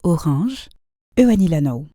Orange, eo anilanao.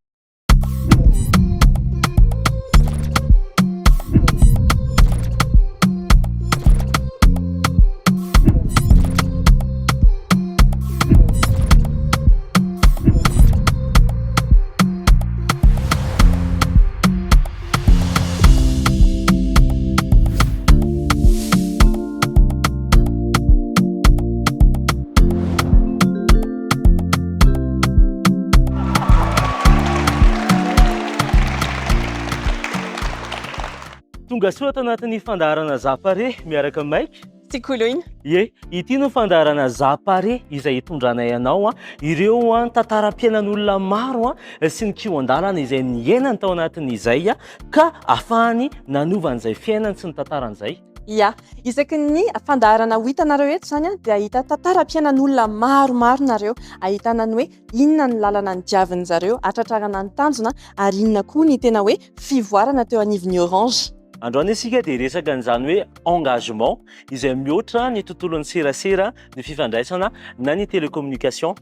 Tonga soa ato anatin'ny fandaharana Zapare miaraka amin'i Mike. Sy Koloina. Ie, ity no fandaharana Zapare izay hitondranay anao ireo tantaram-piainan'olona maro sy ny kihon-dalana izay niainany tao anatin'izay ka afahany nanova an'izay fiainany sy ny tantaran'izay. Ia. Isaky ny fandaharana ho hitanareo eto izany dia hahita tantaram-piainan'olona maromaro nareo. Ahitana ny hoe inona ny lalana nidiavin'ny zareo hatratrarana ny tanjona ary inona koa ny tena hoe fivoarana teo anivon'ny Orange. Androany isika dia hiresaka an'izany hoe engagement izay mihoatra ny tontolon'ny serasera, ny fifandraisana na ny télécommunication.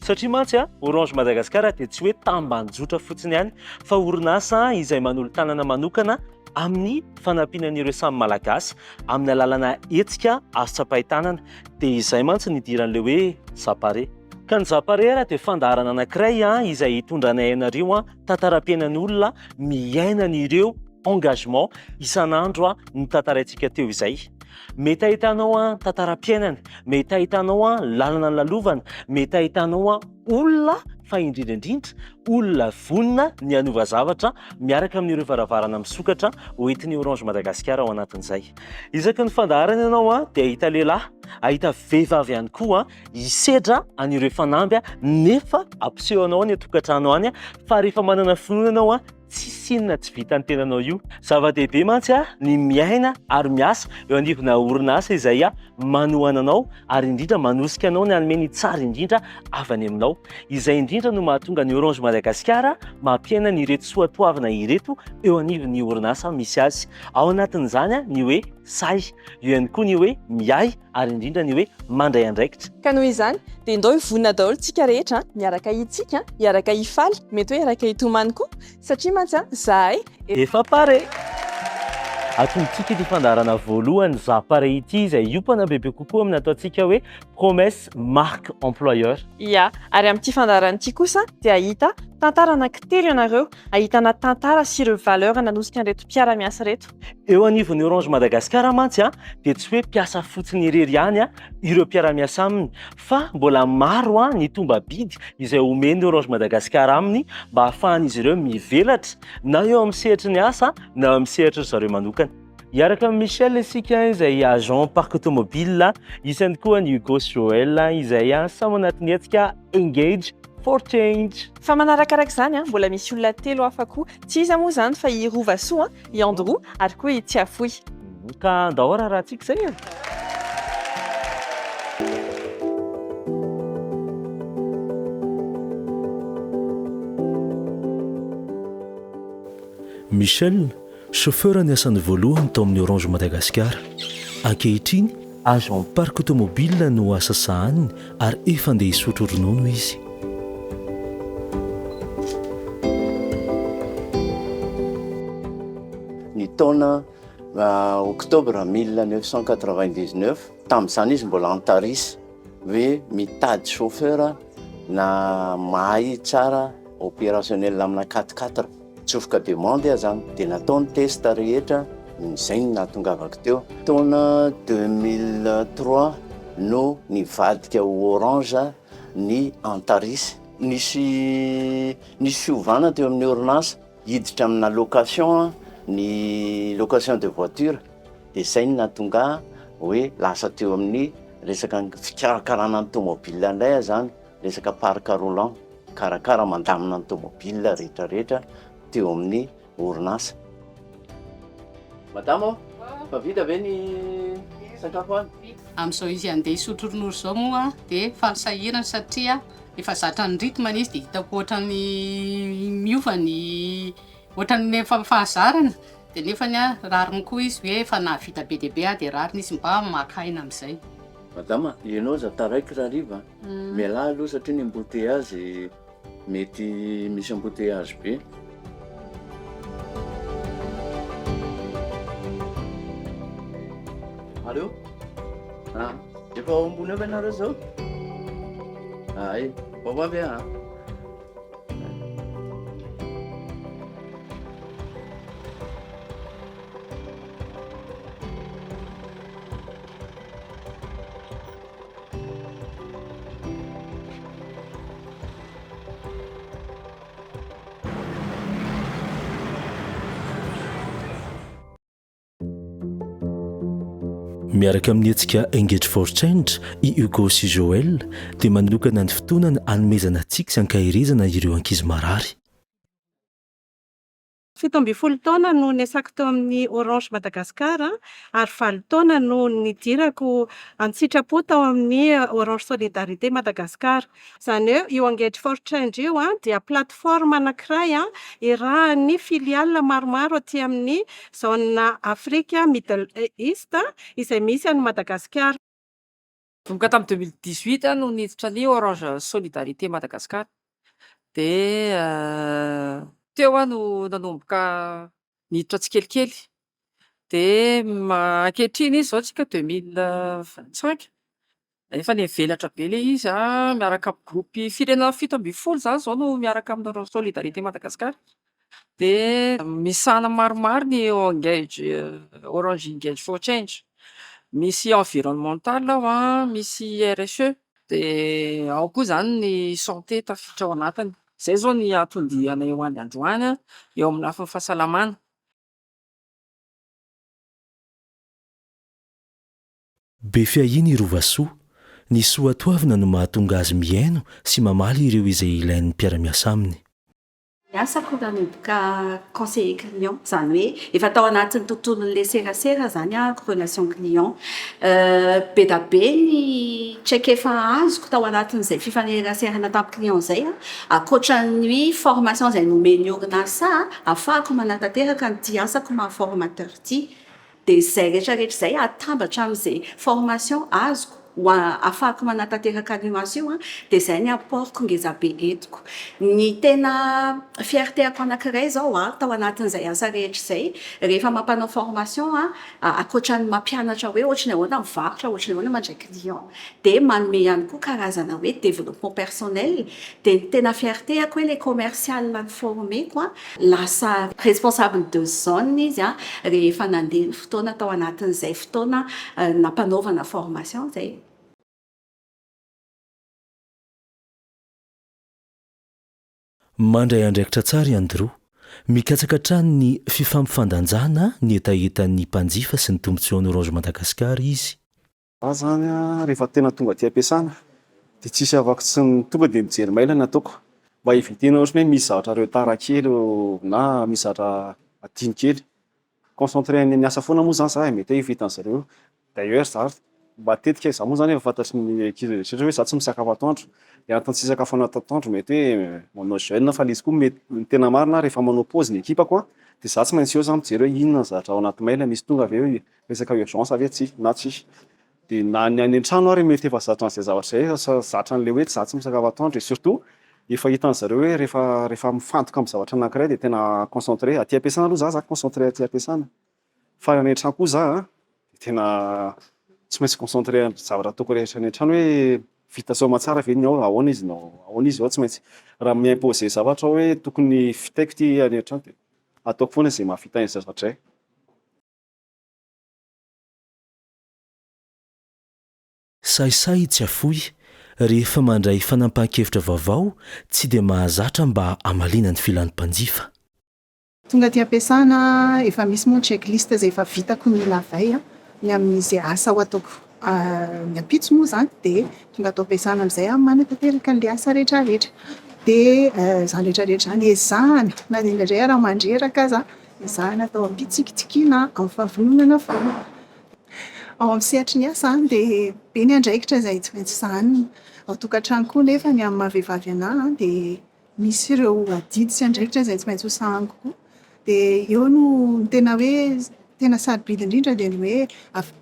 Satria mantsy Orange Madagascar dia tsy hoe tambanjotra fotsiny ihany fa orinasa izay manolo-tanana manokana amin'ny fanampiana an'ireo samy Malagasy amin'ny alalana hetsika azo tsapain-tanana. Dia izay mantsy ny idiran'ilay hoe Zapare. Ka ny Zapare ary dia fandaharana anankiray izay hitondranay anareo tantaram-piainan'olona miaina an'ireo engagement isan'andro notantaraintsika teo izay. Mety ahitanao tantaram-piainana, mety ahitanao lalana nilalovana, mety ahitanao olona fa indrindra indrindra olona vonona ny hanova zavatra miaraka amin'ireo varavarana misokatra hoentin'ny Orange Madagascar ao anatin'izay. Isaky ny fandaharana ianao dia hahita lehilahy, hahita vehivavy ihany koa hisedra an'ireo fanamby nefa ampiseho anao any an-tokantrano any fa rehefa manana finoana ianao Tsisy inona tsy vitan'ny tenanao io. Zava-dehibe mantsy ny miaina ary miasa eo anivona orinasa izay manohana anao ary indrindra manosika anao ny hanome ny tsara indrindra avy any aminao. Izay indrindra no mahatonga ny Orange Madagascar mampiaina an'ireto soatoavina ireto eo anivon'ny orinasa misy azy. Ao anatin'izany ny hoe sahy, eo ihany koa ny hoe miahy ary indrindra ny hoe mandray andraikitra. Ka noho izany dia ndao hivonona daholo tsika rehetra miaraka hitsiky, hiaraka hifaly, mety hoe hiaraka hitomany koa satria mantsy an zahay efa pare! Atombotsika ity fandaharana voalohany Za pare ity izay hiompana bebe kokoa amin'ny ataontsika hoe promesse marque employeur. Ia, ary amin'ity fandaharana ity kosa dia hahita tantara anankitelo ianareo, ahitana tantara sy ireo valeur nanosika an'ireto mpiara-miasa ireto. Eo anivon'ny Orange Madagascar mantsy dia tsy hoe mpiasa fotsiny irery ihany ireo mpiara-miasa aminy fa mbola maro ny tombam-bidy izay omen'ny Orange Madagascar aminy mba hahafahan'izy ireo mivelatra na eo amin'ny sehatry ny asa na eo amin'ny sehatry ry zareo manokana. Hiaraka amin'i Michel isika izay agent parc automobile, isany koa ny Hugo sy Joël izay samy anatin'ny hetsika Engage for Change. Fa manarakaraka izany, mbola misy olona telo hafa koa, tsy iza moa izany fa i Rovasoa, i Androa ary koa i Tsiafoy. Ka andao raharahantsika izay e! Michel, chauffeur niasany voalohany tao amin'ny Orange Madagascar. Ankehitriny, agent parc automobile no asa sahaniny ary efa andeha hisotro ronono izy. Ny taona octobre 1999, tamin'izany izy mbola Antaris, hoe mitady chauffeur na mahay tsara opérationnel amina quatre quatre. Tsofoka demande aho zany, dia natao ny test rehetra, izay no nahatongavako teo. Taona 2003 no nivadika ho Orange ny Antaris. Nisy nisy fiovana teo amin'ny orinasa, hiditra amina location ny location de voiture, dia izay no nahatonga ahy hoe lasa teo amin'ny resaka fikarakarana ny tomobile indray aho zany, resaka parc roulant. Mikarakara mandamina ny tomobile rehetra rehetra teo amin'ny orinasa. Madama ô, fa vita ve ny sakafo any? Amin'izao izy handeha hisotro ronono izao moa dia faly sahirana satria efa zatra ny rythme-ny izy dia hitako ohatran'ny miova ny ohatran'ny efa fahazarana dia nefany rariny koa izy hoe efa nahavita be dia be aho dia rariny izy mba maka aina amin'izay. Madama, ianao aza taraiky rahariva a. Mialà aloha satria ny embouteillage mety misy embouteillage be. Allo? Ah, efa ao ambony ao ve nareo zao? Ay, vao avy aho. Miaraka amin'ny hetsika Engage for Change, i Hugo sy Joël dia manokana ny fotoanany hanomezana tsiky sy ankaherezana ireo ankizy marary. 17 taona no niasako teo amin'ny Orange Madagascar ary valo taona no nidirako an-tsitrapo tao amin'ny Orange Solidarité Madagascar. Izany hoe io Engage for Change io dia plateforme anankiray iarahan'ny filiale maromaro aty amin'ny zone Afrique Middle East izay misy an'i Madagasikara. Nanomboka tamin'ny 2018 aho no niditra ny Orange Solidarité Madagascar. Dia teo aho no nanomboka niditra tsikelikely. Dia ankehitriny izy izao tsika 2025, efa nivelatra be ilay izy an, miaraka amin'ny groupe firenena 17 izany izao no miaraka amin'ny Orange Solidarité Madagascar. Dia misahana maromaro ny Engage Orange Engage for Change. Misy environnemental ao an, misy RSE, dia ao koa izany ny santé tafiditra ao anatiny. Izay izao ny anton-dianay ho any androany an, eo amin'ny lafiny fahasalamana. Be fiahiana i Rovasoa. Ny soatoavina no mahatonga azy mihaino sy mamaly ireo izay ilain'ny mpiara-miasa aminy. Ny asako nanomboka conseiller client, izany hoe efa tao anatin'ny tontolon'ilay serasera izany aho, relation client. Be dia be ny traikefa azoko tao anatin'izay fifaneraserana tamin'ny client izay, ankoatra ny formation izay nomen'ny orinasa ahy, ahafahako manatanteraka an'ity asako maha formateur ity. Dia izay rehetra rehetra izay atambatra amin'izay formation azoko ho ahafahako manatanteraka an'io asa io dia izay ny apport-ko ngeza be entiko. Ny tena fierté-ako anankiray izao tao anatin'izay asa rehetra izay, rehefa mampanao formation aho, ankoatra ny mampianatra hoe ohatry ny ahoana mivarotra, ohatry ny ahoana mandray client, dia manome ihany koa karazana hoe développement personnel, dia ny tena fierté-ako hoe ilay commercial ni-former-ko lasa responsable de zone izy rehefa nandeha ny fotoana tao anatin'izay fotoana nampanaovana formation izay. Mandray andraikitra tsara i Andrew. Mikatsaka hatrany ny fifampifandanjana ny hetahetan'ny mpanjifa sy ny tombontsoan'ny Orange Madagascar izy. Za zany an rehefa tena tonga aty ampiasana de tsisy afaka tsy ny tonga de mijery mail ny ataoko mba hi-eviter-na ohatry ny hoe misy zavatra retard kely na misy zavatra adino kely. Concentré any amin'ny asa foana moa zany za e, mety hoe vitan zareo. D'ailleurs za matetika za moa zany efa fantatry ny ankizy rehetra hoe za tsy misakafo atoandro, de antony tsy hisakafoana atoandro mety hoe manao jeune fa le izy koa mety ny tena marina rehefa manao pause ny ekipako an de za tsy maintsy eo za mijery hoe inona ny zavatra ao anaty mail misy tonga ve hoe Resaka urgence ve tsia na tsia? Dia na ny any an-trano ary mety efa zatra an'izay zavatra izay, efa zatra an'ilay hoe za tsy misakafo atoandro et surtout efa hitan'zareo hoe rehefa rehefa mifantoka amin'ny zavatra anankiray dia tena concentré. Aty am-piasana aloha za, za concentré aty am-piasana fa any an-trano koa za dia tena tsy maintsy concentré amin'ny zavatra ataoko rehetra any an-trano hoe vita soa aman-tsara ve ny ao, ahoana izy no ahoana izy ao, tsy maintsy raha mi-imposer zavatra aho hoe tokony vitaiko ity any an-trano dia ataoko foana izay mahavita an'izay zavatra izay. Sahisahy tsy afoy, rehefa mandray fanampahan-kevitra vaovao tsy dia mahazatra mba hamaliana ny filan'ny mpanjifa. Tonga aty am-piasana, efa misy moa ny check list izay efa vitako ny la veille ny amin'izay asa ho ataoko ny ampitso moa izany dia tonga ato am-piasana amin'izay aho manatanteraka an'ilay asa rehetrarehetra. Dia izany rehetrarehetra izany ezahana na dia indraindray ary mandreraka aza Ezahina atao am-pitsikitsikiana, amin'ny fahavononana foana. Ao amin'ny sehatry ny asa dia be ny andraikitra izay tsy maintsy sahanina. Ao an-tokantrano koa nefa ny amin'ny maha vehivavy anahy dia misy ireo adidy sy andraikitra izay tsy maintsy ho sahaniko koa. Dia eo no tena hoe tena sarobidy indrindra dia ny hoe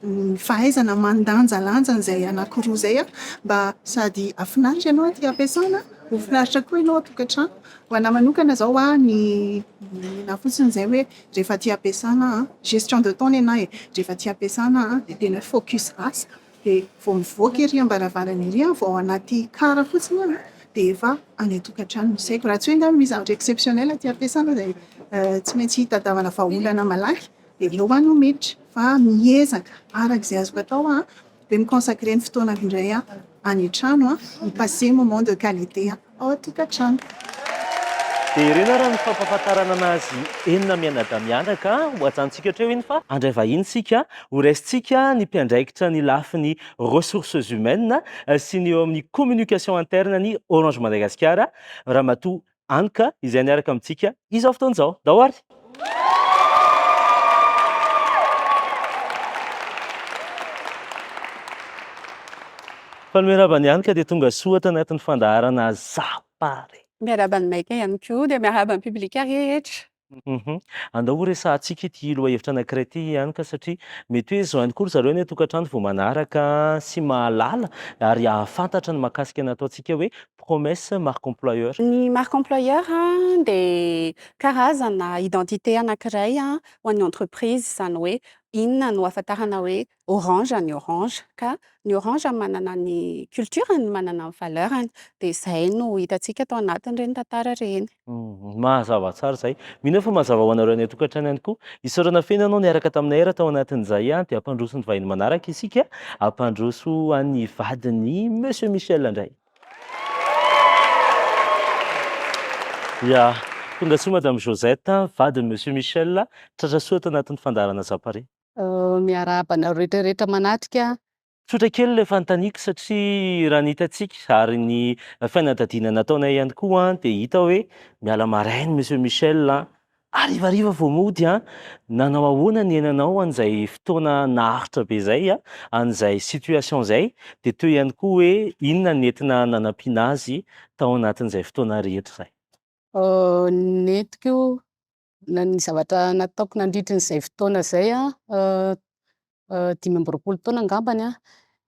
ny fahaizana mandanjalanja an'izay anankiroa izay mba sady hahafinaritra ianao aty am-piasana, ho finaritra koa ianao an-tokantrano. Ho anahy manokana izao an, ny ny anahy fotsiny izay hoe rehefa aty am-piasana an, gestion de temps ny anahy e, rehefa aty am-piasana an dia tena focus asa, dia vao mivoaka ery am-baravarana ery an, vao ao anaty car fotsiny aho an dia efa any an-tokantrano ny saiko. Raha tsy hoe angamba misy zavatra exceptionnel aty am-piasana izay tsy maintsy hitadiavana vahaolana malaky dia eo aho no miditra fa miezaka araka izay azoko atao aho dia mi-consacrer ny fotoanako indray aho any an-trano mi-passer moment de qualité ao an-tokantrano. Dia ireny ary ny fampahafantarana anazy enina mianadahy mianaka, ho ajanontsika hatreo iny fa handray vahiny isika, ho raisintsika ny mpiandraikitra ny lafiny ressources humaines sy ny eo amin'ny communication interne ny Orange Madagascar, Ramatoa Anka izay niaraka amintsika izao fotoana izao. Ndao ary! Faly miarahaba an'i Anka dia tonga soa ato anatin'ny fandaharana Zapare. Miarahaba an'i Mike ihany koa dia miarahaba ny public rehetra. Andao ho resahantsika ity lohahevitra anankiray ity ihany ka satria mety hoe izao ihany koa ry zareo any an-tokantrano vao manaraka sy mahalala ary hahafantatra ny mahakasika ny ataontsika hoe promesse marque employeur. Ny marque employeur dia karazana identité anankiray ho an'ny entreprise, izany hoe inona no ahafantarana hoe Orange ny Orange, ka ny Orange manana ny culture-ny, manana ny valeur-ny, dia izay no hitantsika tao anatin'ireny tantara ireny. Mazava tsara izay. Mino aho fa mazava ho anareo any an-tokantrano ihany koa. Isaorana feno ianao niaraka taminay era tao anatin'izay dia hampandroso ny vahiny manaraka isika, hampandroso an'ny vadin'i Monsieur Michel indray. Ya, tonga soa Madame Josette, vadin'i Monsieur Michel, tratra soa ato anatin'ny fandaharana Zapare. Miarahaba anareo rehetra rehetra manatrika. Tsotra kely ilay fanontaniako satria raha ny hitantsika ary ny fanadihadiana nataonay ihany koa dia hita hoe miala maraina Monsieur Michel an, harivariva vao mody an, nanao ahoana ny niainanao an'izay fotoana naharitra be izay an, an'izay situation izay, dia teo ihany koa hoe inona no nentina nanampiana azy tao anatin'izay fotoana rehetra izay. Nentiko Na ny zavatra nataoko nandritry izay fotoana izay an, 25 taona angambany an,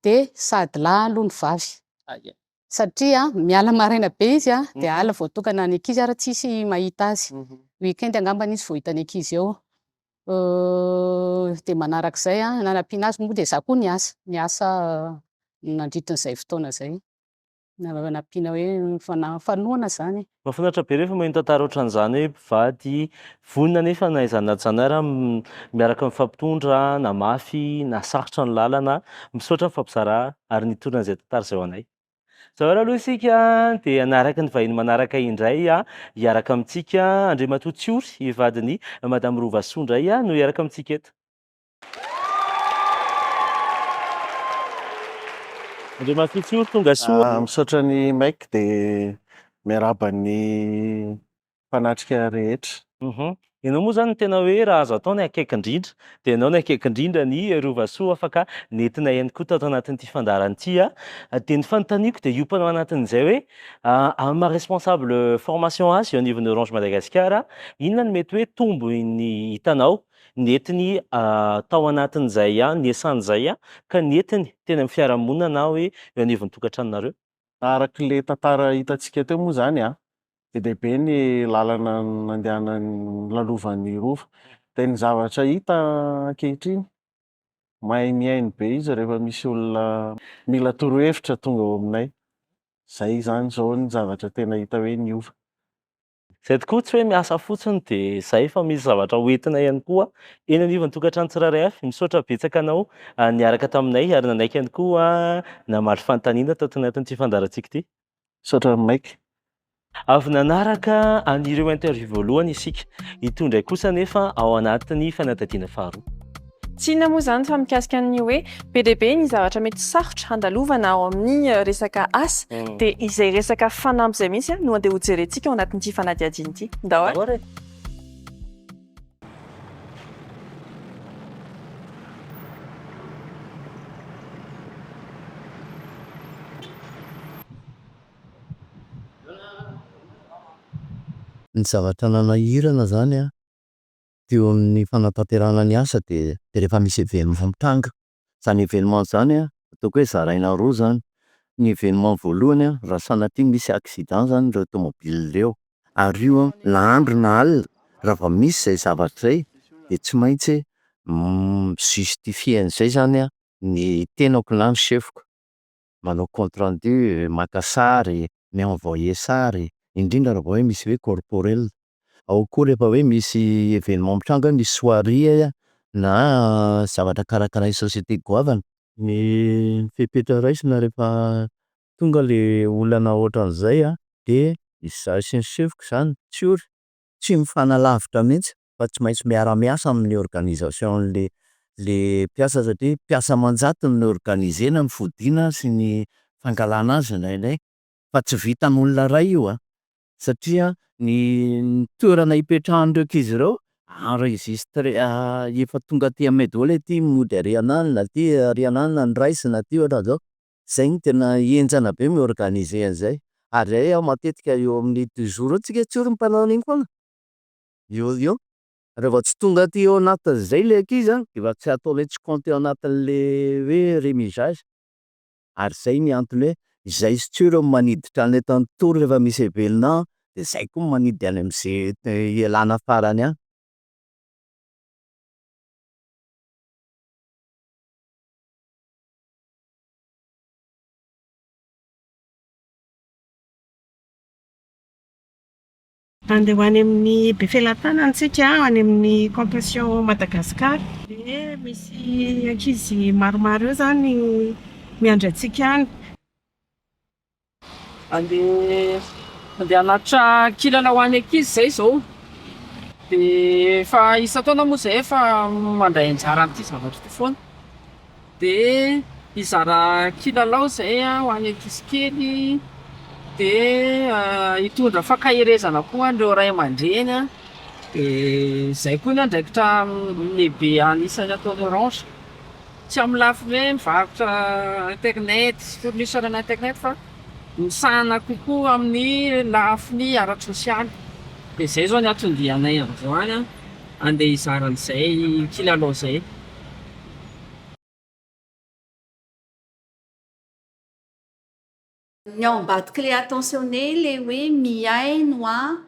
dia sady lahy aloha no vavy. Satria miala maraina be izy an, dia alina vao tonga na ny ankizy ary tsisy mahita azy. Week-end angambany izy vao hitan'ny ankizy eo. Dia manarak'izay an, nanampiana azy moa dia izaho koa niasa, niasa nandritran'izay fotoana izay. Nampiana hoe mifanohana izany e. Mahafinaritra be rehefa maheno tantara ohatran'izany hoe mpivady vonona nefa na izany na izany ary miaraka mifampitondra na mafy na sarotra ny lalana. Misaotra nifampizara ary nitondra an'izay tantara izay ho anay. Izao ary aloha isika dia hanaraka ny vahiny manaraka indray hiaraka amintsika Andriamatoa Tsiory vadin'i Madame Rovasoa indray no hiaraka amintsika eto. Andriamatoa Tsiory tonga soa. Misaotra an'i Mike dia miarahaba ny mpanatrika rehetra. Ianao moa izany no tena hoe raha azo atao ny akaiky indrindra dia ianao no akaiky indrindra ny Rovasoa afaka nentina ihany koa tato anatin'ity fandaharana ity. Dia ny fanontaniako dia hiompana ao anatin'izay hoe amin'ny maha responsable formation azy eo anivon'ny Orange Madagascar, inona no mety hoe tombony hitanao nentiny tao anatin'izay niasany izay ka nentiny teny amin'ny fiarahamonina na hoe eo anivon'ny tokantranonareo? Araka ilay tantara hitantsika teo moa izany an, be dia be ny lalana nandehanany nolalovan'ny Rova. Dia ny zavatra hita ankehitriny, mahay mihaino be izy rehefa misy olona mila torohevitra tonga ao aminay. Izay izany izao ny zavatra tena hita hoe niova. Izay tokoa, tsy hoe miasa fotsiny dia izay fa misy zavatra ho entina ihany koa eny anivon'ny tokantrano tsirairay avy. Misaotra betsaka anao niaraka taminay ary nanaiky ihany koa namaly fanontaniana tato anatin'ity fandaharantsika ity. Misaotra Mike. Avy nanaraka an'ireo interview voalohany isika. Itoy indray kosa anefa ao anatin'ny fanadihadiana faharoa. Tsy inona moa izany fa mikasika ny hoe be dia be ny zavatra mety sarotra handalovana ao amin'ny resaka asa dia izay resaka fanamby izay mihitsy no andeha hojerentsika ao anatin'ity fanadihadiana ity. Ndao ary. Ny zavatra nanahirana zany an. Mety eo amin'ny fanatanterahana ny asa de rehefa misy événement mitranga, zany événement zany an, ataoko hoe zaraina roa zany, ny événement voalohany an, raha sanatria misy accident zany reo tomobile reo, ary io an na andro na alina raha vao misy zay zavatra zay de tsy maintsy mi-justifier an'izay zany an ny tenako na ny sefoko, manao compte rendu, maka sary, mi-envoyer sary, indrindra raha vao hoe misy hoe corporel, ao koa rehefa hoe misy événement mitranga hoe misy soirée na zavatra karakarain'ny société goavana. Ny fepetra raisina rehefa tonga le olana ohatran'izay an, de izaho sy ny sefoko zany tsory, tsy mifanalavitra mihintsy fa tsy maintsy miara-miasa amin'ny organisation an'le le mpiasa satria mpiasa aman-jatony no organiser-na ny fodiana sy ny fangalana azy indraindray, fa tsy vitan'olona ray io an, satria ny toerana hipetrahan'ireo ankizy ireo enregistrer efa tonga aty aminay daholo hoe ty mody ary ananona, ty ary ananona no raisina, ty ohatran'zao, zay no tena henjana be mi-organiser an'zay, ary zay aho matetika eo amin'ny deux jours eo tsika tsory mpanao an'iny foana, eo ho eo, raha vao tsy tonga aty ao anatin'izay le ankizy an, de efa tsy ataonay tsy compter ao anatin'le hoe remisage, ary zay ny antony hoe zay sy Tsiory manidy trano eto Antaoro rehefa misy événement, de zay koa manidy any am'zay ialana farany any. Andeha ho any amin'ny Befelatanana tsika, any amin'ny Compassion Madagascar. Dia misy ankizy maromaro eo izany miandry antsika any. Andeha andeha hanatitra kilalao ho an'ny ankizy izay izao. Dia efa isan-taona moa izahay efa mandray anjara amin'ity zavatra ity foana. Dia hizara kilalao izahay ho an'ny ankizy kely, dia hitondra fankaherezana koa ho an'ireo ray aman-dreny an, dia izay koa ny andraikitra lehibe anisan'ny ataon'ny Orange. Tsy amin'ny lafiny hoe mivarotra internet sy fournisseur ana internet fa misahana kokoa amin'ny lafiny ara-tsosialy. Dia izay izao ny anton-dianay androany an, handeha hizara an'izay kilalao izay. Ny ao ambadik'ilay attentionné ilay hoe mihaino an,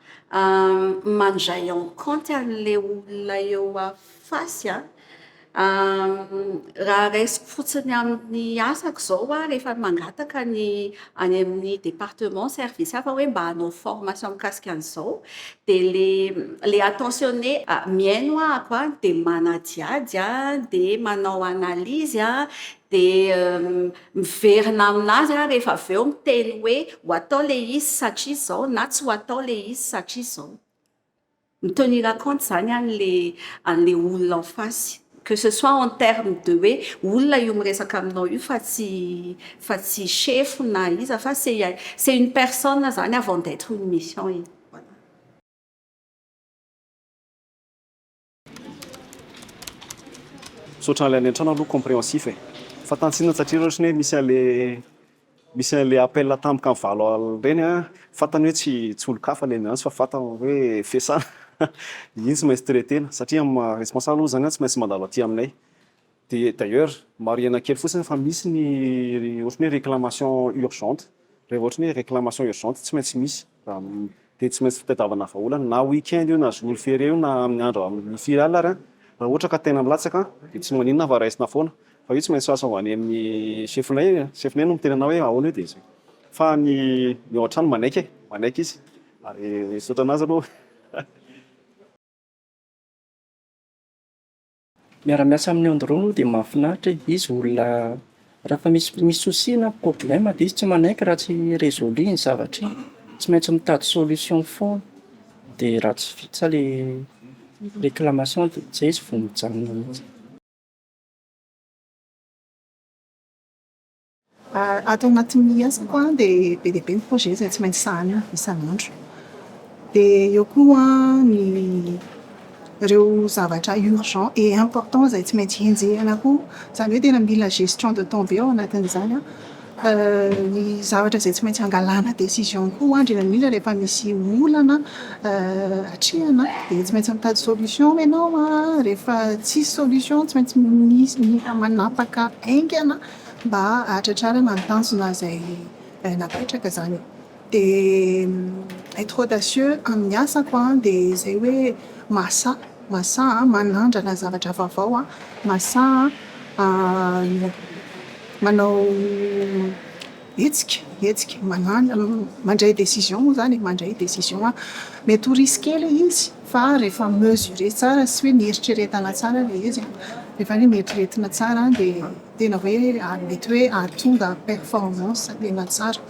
mandray en compte an'ilay olona eo face an. Raha raisiko fotsiny amin'ny asako izao an, rehefa mangataka ny any amin'ny département, service hafa hoe mba hanao formation mikasika an'izao, dia ilay ilay attentionné mihaino ahako an, dia manadihady an, dia manao analyse an, dia miverina amin'azy aho rehefa avy eo miteny hoe ho atao ilay izy satria izao na tsy ho atao ilay izy satria izao. Mi-tenir compte izany an'ilay an'ilay olona en face. Que ce soit en terme de hoe olona io miresaka aminao io fa tsy fa tsy chef na iza fa c'est c'est une personne izany avant d'etre une mission e. Voilà. Misaotra an'ilay any an-trano aloha compréhensif e! Fa tany tsinona satria raha ohatry ny hoe misy an'le misy an'le appel tampoka amin'ny valo alina ireny an, fantany hoe tsy tsy olon-kafa ilay miantso fa fantany hoe fiasana, iny tsy maintsy traiter-na satria amin'ny maha responsable moa zany an tsy maintsy mandalo aty aminay. Dia d'ailleurs marihana kely fotsiny fa misy ny ohatry ny hoe réclamation urgente, rehefa ohatry ny hoe réclamation urgente tsy maintsy misy raha dia tsy maintsy fitadiavana vahaolana na week-end io na jour férié io na amin'ny andro amin'ny firy alina ary an, raha ohatra ka tena milatsaka dia tsy maninona fa raisina foana fa io tsy maintsy azo avy any amin'ny chefinay e, chefinay no miteny anao hoe ahoana io dia izay fa ny ny ao an-trano manaiky e, manaiky izy ary misaotra an'azy aloha. Miara-miasa amin'i Andro aloha dia mahafinaritra e, izy olona rehefa misy misy souci na problème dia izy tsy manaiky raha tsy résolu iny zavatra iny, tsy maintsy mitady solution foana, dia raha tsy vita ilay réclamation dia zay izy vao mijanona mihitsy. Ato anatin'ny asako dia be dia be ny projet izay tsy maintsy sahanina isan'andro. Dia eo koa ny ireo zavatra urgent et important izay tsy maintsy henjehina koa. Izany hoe tena mila gestion de temps be ao anatin'izany an. Ny zavatra izay tsy maintsy angalana décision koa indrindra indrindra rehefa misy olana atrehana dia tsy maintsy mitady solution ianao an, rehefa tsisy solution tsy maintsy misy mila manapaka haingana mba hahatratrarana ny tanjona izay napetraka izany. Dia être audacieux amin'ny asako an, dia izay hoe mahasahy, mahasahy manandrana zavatra vaovao an, mahasahy manao hetsika, hetsika, manandrana, mandray décision moa izany e, mandray décision an, mety ho risqué ilay izy fa rehefa mesurer tsara sy hoe nieritreretana tsara ilay izy an, rehefa hoe noeritreretina tsara dia tena hoe mety hoe hahatonga performance tena tsara.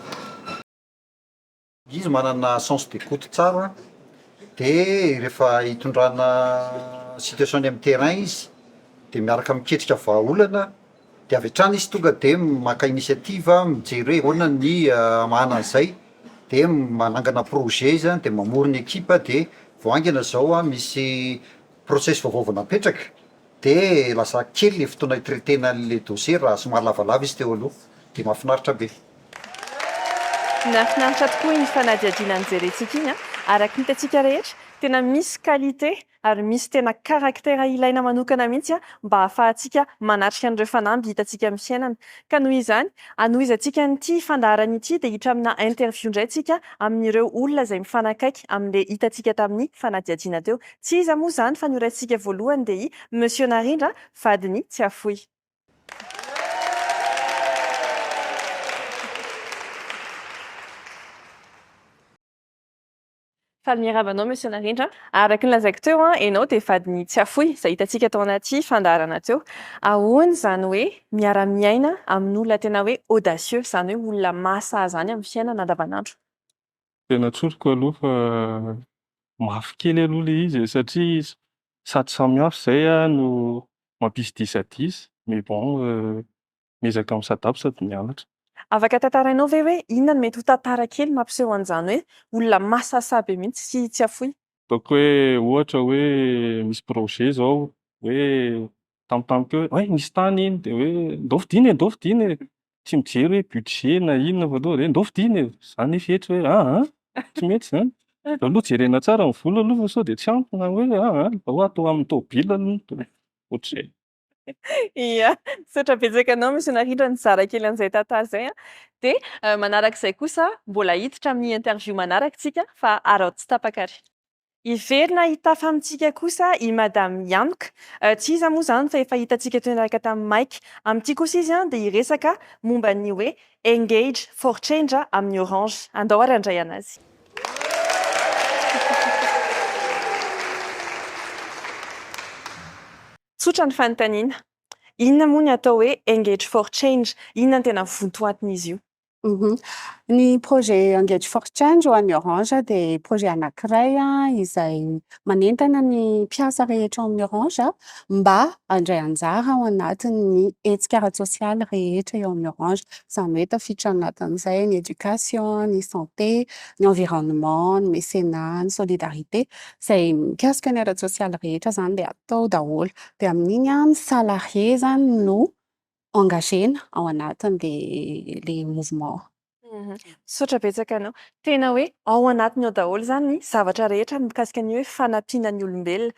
Izy manana sens d'ecoute tsara de rehefa hitondrana situation any amin'ny terrain izy de miaraka miketrika vahaolana de avy hatrany izy tonga de maka initiative mijery hoe ahoana ny hamahana an'izay de manangana projet izy an de mamorona ekipa de vao haingana zao an misy process vaovao vao napetraka de lasa kely le fotoana hi-traiter-na an'le dossier raha somary lavalava izy teo aloha de mahafinaritra be. Nahafinaritra tokoa iny fanadihadiana nojerentsika iny an! Araka ny hitantsika rehetra, tena misy qualité ary misy tena caractère ilaina manokana mihitsy mba hahafahantsika manatrika an'ireo fanamby hitantsika amin'ny fiainana. Ka noho izany, hanohizantsika an'ity fandaharana ity dia hiditra amina interview indray tsika amin'ireo olona izay mifanakaiky amin'ilay hitantsika tamin'ny fanadihadiana teo. Tsy iza moa izany fa ny horaisintsika voalohany dia i Monsieur Narindra, vadin'i Tsiafoy. Faly miarahaba anao Monsieur Narindra. Araka ny lazaiko teo, ianao dia vadin'i Tsiafoy, izay hitantsika tao anaty fandaharana teo. Ahoana izany hoe miara-miaina amin'olona tena hoe audacieux, izany hoe olona mahasahy izany amin'ny fiainana andavanandro? Tena tsoriko aloha fa mafy kely aloha ilay izy e, satria sady samy hafa izay no mampisy disadisa, mais bon miezaka mi-s'adapte sady mianatra. Afaka tantarainao ve hoe inona no mety ho tantara kely mampiseho an'izany hoe olona mahasahisahy be mihitsy sy tsy afoy? Ataoko hoe ohatra hoe misy projet izao hoe tampotampoka eo hoe hay misy tany iny dia hoe ndao vidiana e, ndao vidiana e, tsy mijery hoe budget na inona fa tonga dia hoe ndao vidiana e, za nefa hetra hoe aa tsy mety izany, aleo aloha jerena tsara ny vola aloha fa sao dia tsy ampy na hoe aa aleo atao amin'ny tômôbila aloha dia ohatr'izay. Ia, misaotra betsaka anao Monsieur Narindra nizara kely an'izay tantara izay an. Dia manarak'izay kosa mbola hiditra amin'ny interview manaraka isika fa araho tsy tapaka ary. Hiverina hitafa amintsika kosa i Madame Yanoka. Tsy iza moa izany fa efa hitantsika teo niaraka tamin'i Mike. Amin'ity kosa izy dia hiresaka momba ny hoe Engage for Change amin'ny Orange. Andao ary handray an'azy. Tsotra ny fanontaniana. Inona moa ny atao hoe Engage for Change? Inona no tena vontoatin'izy io? Ny projet Engage for Change ho an'ny Orange dia projet anankiray izay manentana ny mpiasa rehetra ao amin'ny Orange mba handray anjara ao anatin'ny hetsika ara-tsosialy rehetra eo amin'ny Orange. Izany hoe tafiditra ao anatin'izay ny éducation, ny santé, ny environnement, ny mécénat, ny solidarité. Izay mikasika ny ara-tsosialy rehetra izany dia atao daholo. Dia amin'iny ny salarié izany no engagena ao anatin'ilay mouvement. Misaotra betsaka anao. Tena hoe ao anatiny ao daholo izany ny zavatra rehetra mikasika ny hoe fanampiana ny olombelona.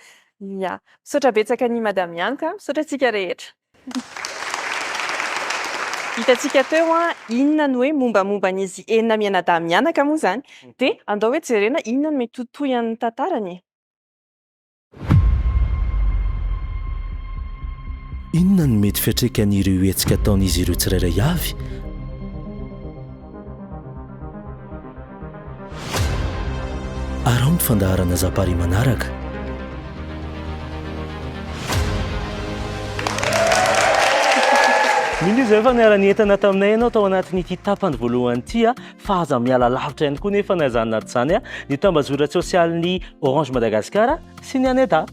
Ya. Misaotra betsaka an'i Madame Ihanoka, misaotra antsika rehetra. Hitantsika teo an, inona ny hoe mombamomba an'izy enina mianadahy mianaka moa izany. Dia andao hoe jerena inona no mety ho tohin'ny tantarany e. Inona no mety fiantraikan'ireo hetsika ataon'izy ireo tsirairay avy Araho ny fandaharana Zapari manaraka. Mino izahay fa niara-nientana taminay ianao tao anatin'ity tapany voalohany ity fa aza miala lavitra ihany koa nefa na izany na tsy izany ny tambajotra sosialin'ny Orange Madagascar sy ny Aneda.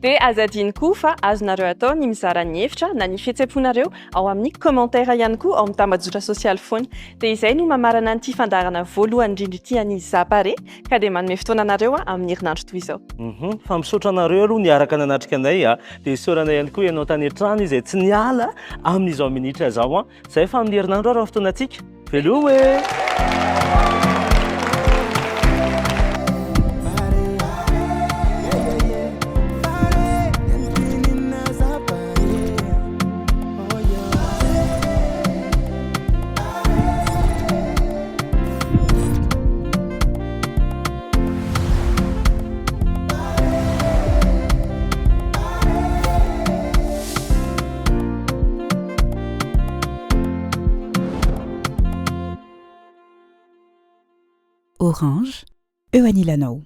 Dia aza adino koa fa azonareo atao ny mizara ny hevitra na ny fihetsem-ponareo ao amin'ny commentaire ihany koa ao amin'ny tambajotra sosialy foana. Dia izay no mamarana an'ity fandaharana voalohany indrindra ity an'i Zapare ka dia manome fotoana anareo aho amin'ny herinandro toy izao. Uhum, fa misaotra anareo aloha niaraka nanatrika anay a. Dia isaorana ihany koa ianao tany an-trano izay tsy niala amin'izao minitra izao an. Izay fa amin'ny herinandro ary ny fotoanantsika. Veloma e! Orange, eo anilanao.